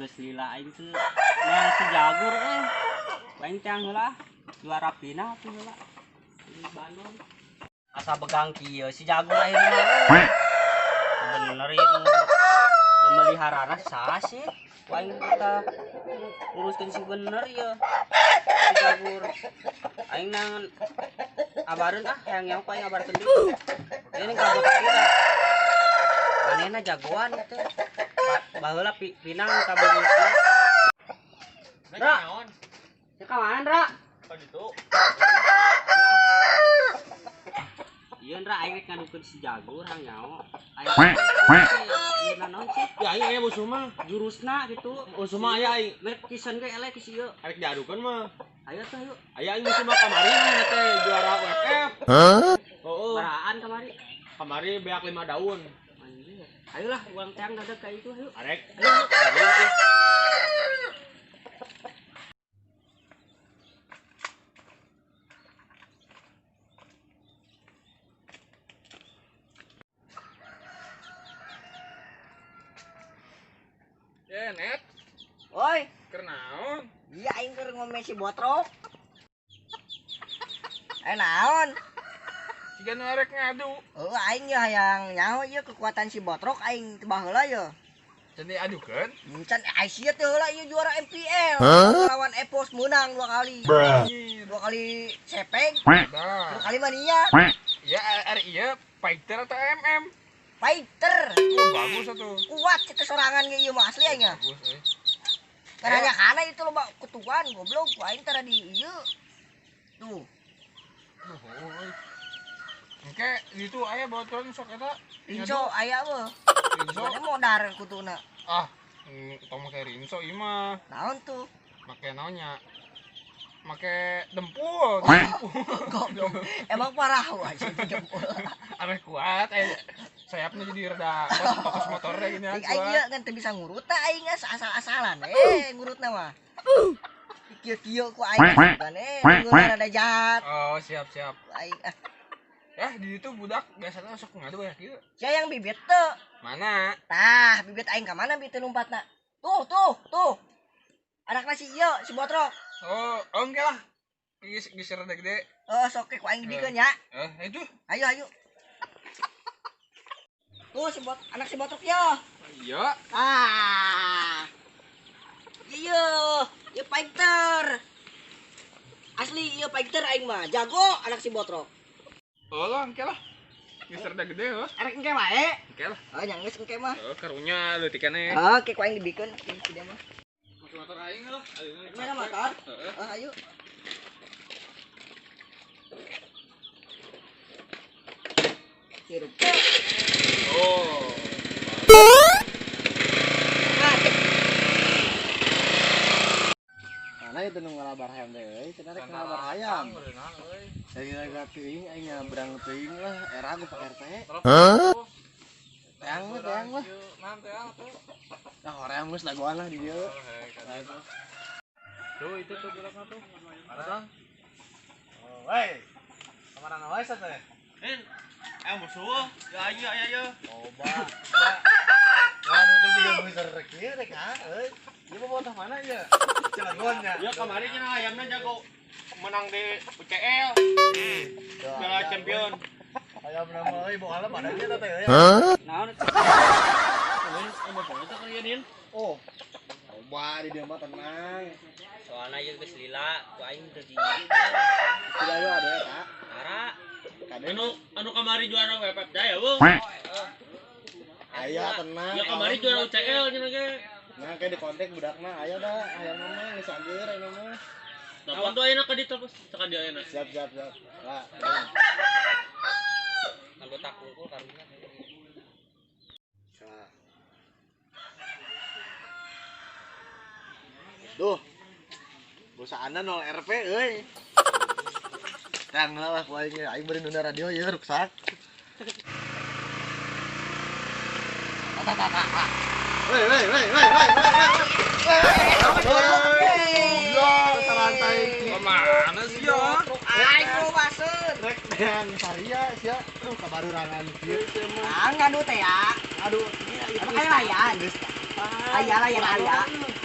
Geus lila aing teh. Nah si Jagur euy. Aing teh heula juara pina atuh heula. Di Bandung. Asa begang kieu si Jagur ayeuna mah. Bener ieu memeliharana saha sih? Aing teh nguruskeun si bener ieu. Si Jagur. Aing nangan abareun ah hayang nyaho ku aing abarkeun deui. Ini kabotak ieu. Manehna jagoan teh. Baheula pinang ka Bogor. Ra. Ya ka mana, Ra? Ka ditu. Ieu Ra aing rek ngadukeun si Jagur hang nyaho. Aing ieu naon sih? Ya aing aya musuh mah, jurusna gitu. Musuh mah aya aing. Merek pisan ge eleh ku si ieu. Arek diadukeun mah. Ayo tuh ayo. Aya aing musuh mah kamari mah teh juara UFF. Hah? Heeh. Baraan kamari. Kamari beak 5 daun. Ayolah, uang teang dadak kayak itu, ayo. Arek. Ayo. Ya, Net. Oi, keur naon? Iya aing keur ngome si Botrok. Naon? Siga nu arek ngadu. Heuh, aing ya hayang nyaho ieu kekuatan si Botrok aing teu baheula ye. Can diadukeun? Can ai sia teh heula ieu juara MPL. Lawan Epos menang 2 kali. Bruh. 2 kali cepeng. Dah. 2 kali mania. Ya ari ieu fighter atau MM? Fighter. Oh, bagus atuh. Kuat kitu sorangan ge ieu mah asli aing. Bagus euy. Karena kana itu loba kutuan goblok ku aing tara di ieu. Tuh. Oh, engke ditu aya botoran sok eta. Rinso aya mah. Rinso modar kutuna. Ah, tong make rinso ieu mah. Naon tuh? Make naonnya? Make dempul. Goblok. Emang parah wae dempul. Ameh kuat sayapnya jadi rada fokus motornya gini. Aing ieu ngan teu bisa ngurutna aing geus asal-asalan ngurutna mah. Kieu-kieu ku aing kan ngurutna rada jahat. Oh, siap-siap. Aing ah. Ya, di itu budak biasanya sok ngadu banyak ieu. Sia yang bibit teu. Mana? Tah, bibit aing ka mana bibit lompatna? Tuh, tuh, tuh. Anakna si ieu, si Botrok. Oh, engke lah. Geus geus rada gede. Oh, sok ku aing didikeun nya. Itu. Ayo, ayo. Tuh si bot, anak si Botrok ya. Iya. Ah. Iya, ieu fighter. Asli ieu fighter aing mah. Jago anak si Botrok. Oh lah, engke lah. Geus rada gede heuh. Arek engke wae. Engke lah. Oh, nya geus engke mah. Oh, karunya leutikane. Oh, ke ku aing dibikeun si dia mah. Make motor aing lah. Mana motor? Heeh. Oh, ayo. Hirup. Oh. Mana itu nu ngalabar hayam teh euy, cenah rek ngalabar hayam. Dari teuing aing ngabrang teuing lah, era ku Pak RT. Hah? Teang mah teang lah. Nah, hoream geus dagoan lah di dieu. Tuh itu tuh budakna tuh. Mana? Oh, wey. Kamarana wae teh? Musuh. Ya aing aya ieu. Coba. Waduh tuh juga bisa kieu rek ha euy. Ieu bobotoh mana ieu? Cilegon nya. Ya kamari cenah ayamna jago menang di UCL. Piala Champion. Ayam nama euy bohala badannya teh euy. Hah? Naon eta? Oh. Coba di dieu mah tenang. Soalna ieu geus lila, ku aing teu di. Tidak ayo ada eta. Ara. Anu kamari juara WFF Jaya, Bung. Aya tenang. Ya kamari juara UCL cenah ge. Nah, kayak di kontak budakna, ayo dah, ayam mah geus anjir ayam mah. Telepon tuh ayeuna ka ditu ka dia ayeuna. Siap, siap, siap. Lah. Anggota kungkul karunya. Duh. Bosaanna 0 RP euy. Tang lah ku aing aing bari nunda radio ieu ruksak. Woi woi woi woi woi woi. Ya, sarantai. Mana sih ya? Aing lumaseun. Rek teang saria sia. Aduh kabarurangan kieu teh mah. Ah, ngadu teh ya. Aduh, Emang kayak layan. Geus Aya lah yang aya.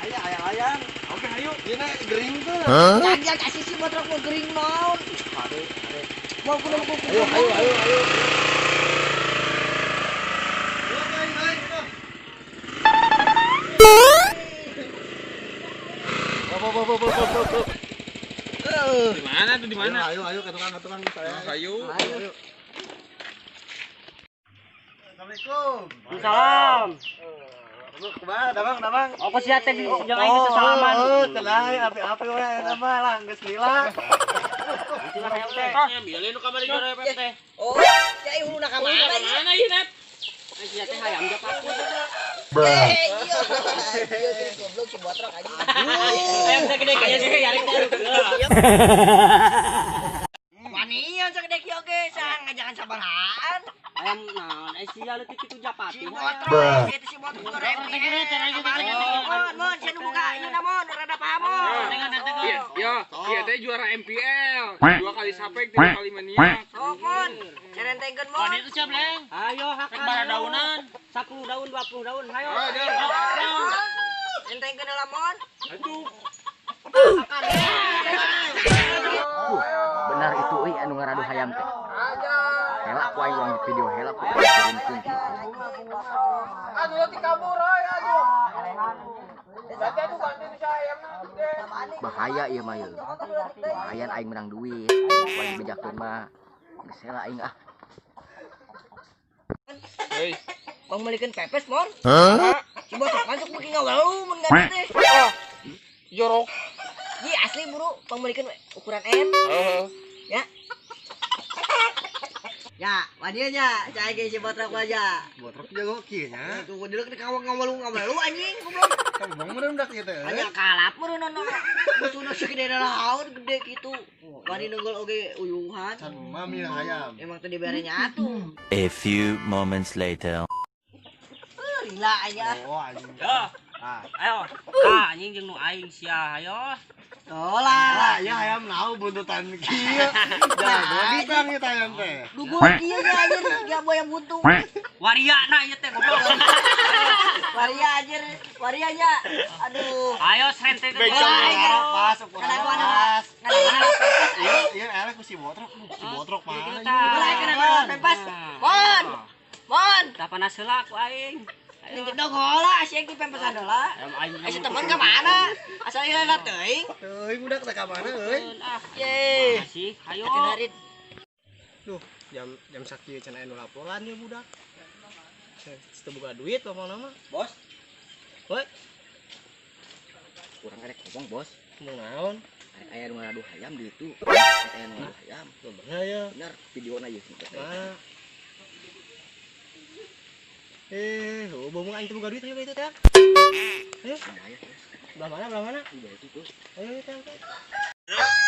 Aya aya aya. Oke, ayo. Ieu na gering tuh. Jangan kasih si botrok mau gering naon. Ade, ade. Mau kudu kudu. Ayo, ayo, ayo, ayo. Di mana tuh di mana? Ayo, ayo ke tukang saya. Ayo. Ayo. Assalamualaikum. Salam. Lu kumaha damang damang? Apa sih teh jeung aing geus salaman. Oh, tenang, api-api we eta mah lah geus lila. Itulah hayam teh. Milih nu kamari juara FF teh. Oh, ya ieu na ka mana? Mana ieu net? Sia teh hayam japati. Eh, iya. Iya gini goblok si botrok anjing. Hayam sagede kaya sih yarik teh. Wanian sagede kieu ge, sang ngajakan sabarahaan. Hayam naon eh sia leutik kitu japati. Si botrok, itu si botrok juara FF. Mon, mon, sia nu buka ieu na mon, rada paham mon. Iya, iya teh juara MPL. 2 kali sapek, 3 kali maniak. Sok mon, cerentengkeun mon. Itu siap, Leng. Ayo hakan. Bara daunan. 10 daun, 20 daun, hayo. Cerentengkeun heula mon. Atuh. Benar itu euy anu ngaradu hayam teh. Hela ku aing urang di video hela ku aing kirimkeun. Aduh leutik kabur euy aduh. Berarti atuh ganti nu hayamna gede. Bahaya ieu mah ieu. Lumayan aing menang duit. Ku aing bejakeun mah. Geus hela aing ah. Hei, Bang meulikeun pepes mon. Si botrok masuk beuki ngawalu mun ganti teh. ah. Jorok. Ye asli buru, pang meulikeun ukuran M. Heeh. Ya. Ya, wanieu nya, cai ge si botrok aja. Botrok jago kieu nya. Tuh deuleu di kawang ngawalu anjing goblok. Bang meureun dak ieu teh. Hanya kalap meureun nu musuhna segede laut gede kitu. Wani nenggol oge uyuhan. Can mami hayam. Emang teu dibere nya atuh. A few moments later. Lila aja. Oh anjing. Yo. Ah. Ayo. Ah anjing jeung nu aing sia ayo. Tolak. Lah, ya hayam nau buntutan kieu. Jago bintang ieu hayam teh. Dugul kieu nya anjir, ya buaya buntung. Waria na ieu teh goblok. Waria anjir, waria nya. Aduh. Ayo serentengkeun. Pas ukuran pas. Iya, Iya, eleh ku si botrok. Si botrok mana? Ulah kena pempas. Mon. Mon. Tah panas heula ku aing. Ini gedog heula, sia ki pempesan heula. Aing Si teman ka mana? Asal ieu lah teuing. Teuing budak teh ka mana euy? Ah, Ye. sih, ayo. Harit. Duh, jam jam sakieu cenah anu laporan ieu budak. Teu boga duit pokona mah. Bos, Woi, urang arek ngomong bos. mau naon? Arek aya nu ngaradu hayam di ditu. Arek aya nu ngaradu hayam. Bener ya. Bener videona ieu. Mana? Eh, oh, bohong aing teu boga duit ayo ka ditu teh. Ayo, Bahaya. belah mana? Belah mana? Udah itu tuh. Ayo ayo, teh.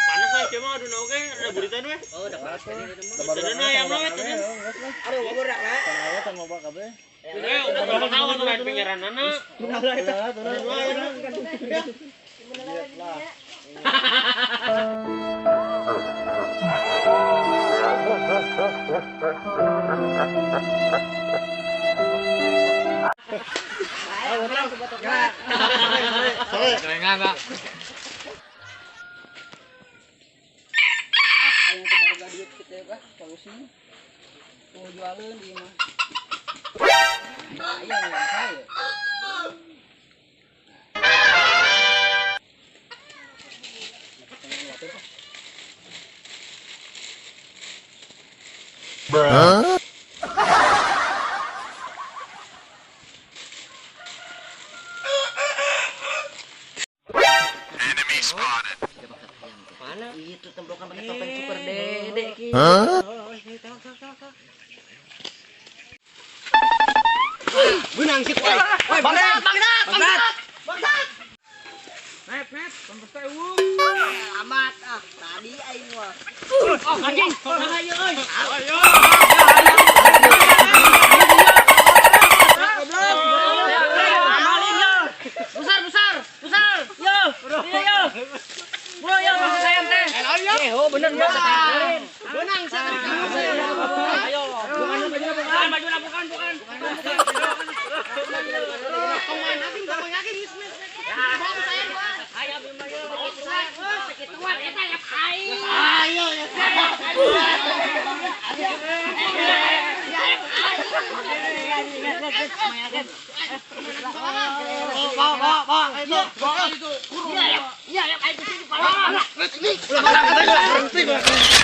Panas lah cuma aduh oge ada buritan we. Oh, udah panas tadi itu mah. Tenan ayam we tenan. Aduh, bobor dak lah. Aya can loba kabeh. Eh, udah naon lain pinggiranana. Lah. Kerengan ah. Aing teh baru duit kitu ah, solusi. Mau jualeun ieu mah. Aya nu saya. Mana? Itu temblokan pakai topeng super dede ki. Beunang sih ku aing. Woi, bangsat, bangsat, bangsat. Bangsat. Net, net, pempes teh eueuh. Amat ah, tadi aing mah. Oh, anjing. Nah, ayo euy. Ayo. Amalin yo. Besar, besar, besar. Yo. Iya yo. Bro, yo maksud saya teh. Eh, oh bener bener. Benang saya tadi. Ayo. Bukan, bukan, bukan, bukan, bukan. Bawa bawa bawa itu. Bawa itu. Kurung. Iya, iya, aing kesini. Ulah, ulah, ulah, ulah.